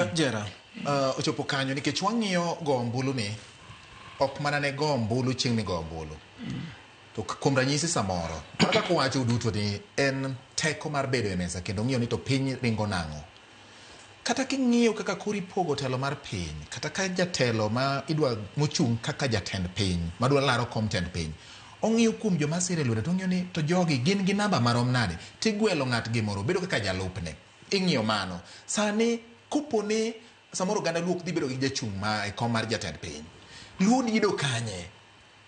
Jera, ochopo kanyo nikech wang'iyo go ombulu ni ok mana ne go ombulu chieng' migo ombulu. To kuom ranyisi samoro, mana kaka uwacho uduto ni en teko mar bedo e mesa kendo ng'iyo ni to piny ringo nang'o. Kata king'iyo kaka koro ipogo telo mar piny, kata ka jatelo ma idwa mochung' kaka jatend piny, madwa laro kom tend piny, ong'iyo kuom joma sire lwete to ong'iyo ni to jogi gin gi namba marom nade, tigwelo ng'at gimoro bedo kaka jalupne. Ing'iyo mano. Sani kopo ni samoro oganda Luo ok dhi bedo gi jachung' ma e kom mar jatend piny, Luo dido kanye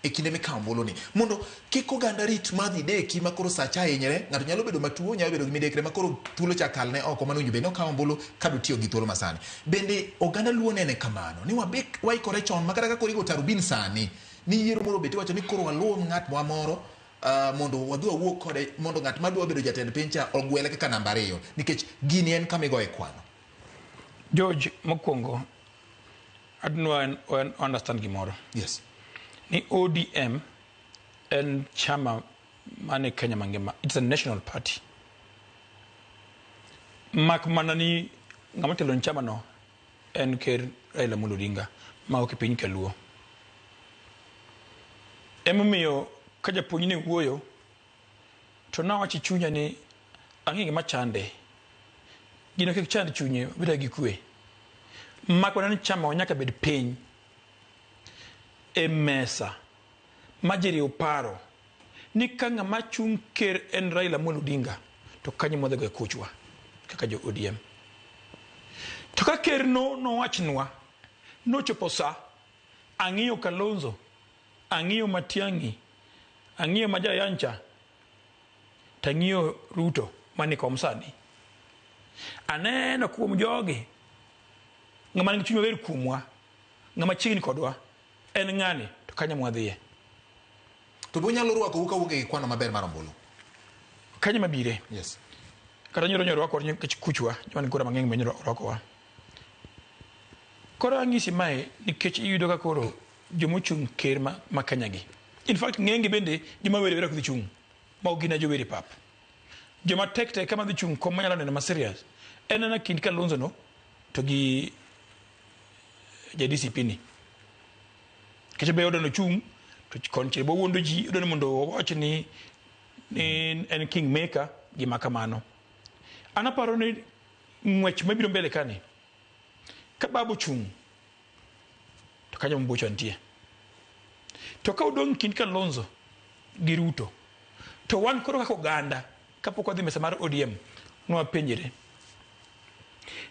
e kinde mikawo ombulu ni mondo kik oganda rit madhi deki ma koro sacha hinyre, ng'ato nyalo bedo matuo, nyalo bedo gi midekre ma koro thuolo cha kalne oko mane owinjo bed ni okawo ombulu ka dotiyo gi thuolo masani. Bende oganda Luo nene kamano ni wabik waikore chon ma kata ka koro igo tarubin sani ni yiero moro obet iwacho ni koro waluw ng'at mwa moro mondo wadhi wawuo kode mondo ng'at madwa bedo jatend piny cha ogwele kaka namba ariyo nikech gini en kama igoye kwano. George, mokwongo adwa understand gimoro. Yes. Ni ODM en chama mane Kenya mangima. It's a national party. Mak mana ni ng'ama telo ni chama no en Ker Raila Amolo Odinga ma ok e piny Kaluo. Emomiyo ka japuonj ne wuoyo to nawacho e chunya ni ang'e gima chande. Gino kik chand chunye, obed gi kwe. Mak mana ni chama nyaka bed piny e mesa ma ji riw paro ni ka ng'ama chung' ker en Raila Amolo Odinga to kanyo mwadhi goye kuchwa kaka jo ODM. To ka ker no nowachnwa nochopo sa ang'iyo Kalonzo, ang'iyo Matiang'i, ang'iyo Majayancha, tang'iyo Ruto mani kom sani. Aneno kuom jogi ng'ama nigi chuny maber kuomwa, ng'ama chiegni kodwa en ng'ani to kanyo mwadhiye. To be unyalo rwakou ka uonge gi kwano maber mar ombulu? Kanyo mabire. Yes. Kata nyoro nyoro rwako nikech kuchwa, joma nigi kura mang'eny be nyoro rwakowa. Koro anyisi mae nikech iyudo ka koro jomochung' ker ma Kenya gi. In fact ng'eny gi bende joma were were ok dhi chung' ma ok gin jowere pap. Joma tek tek kama dhi chung' kom manyalo neno ma serious en ana kind Kalonzo no to gi ja DCP ni. Nikech be odwa nochung' to konchiel bo wuondo ji odwa ni mondo owach ni en king maker gima kamano. An aparo ni ng'wech mabiro mbele kani ka Babu ochung' to kanyo mabocho nitie. To ka odong' kind Kalonzo gi Ruto to wan koro kaka oganda kapok wadhi mesa mar ODM nwapenjre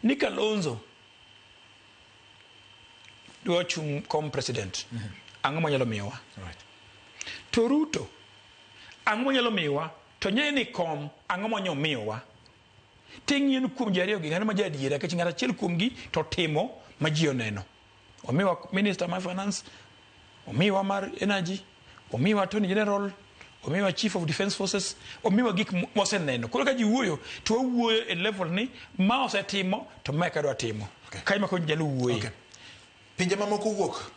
ni Kalonzo dwa chung' kom president ang'o monyalo miyowa? Right. To Ruto ang'o monyalo miyowa? To ng'e ni kom ang'o monyo miyowa? Ting'iyo ni kuom ji ariyo gi ng'ano ma ja adiera nikech ng'at achiel kuom gi to timo ma ji oneno. Omiwa minister mar finance, omiwa mar energy, omiwa attorney general, omiwa chief of defense forces, omiwa gik moseneno. Koro ka ji wuoyo to wawuoyo e level ni ma osetimo to ma eka dwa timo. Okay. Kae ma koro ji nyalo wuoye. Okay. Pinje mamoko wuok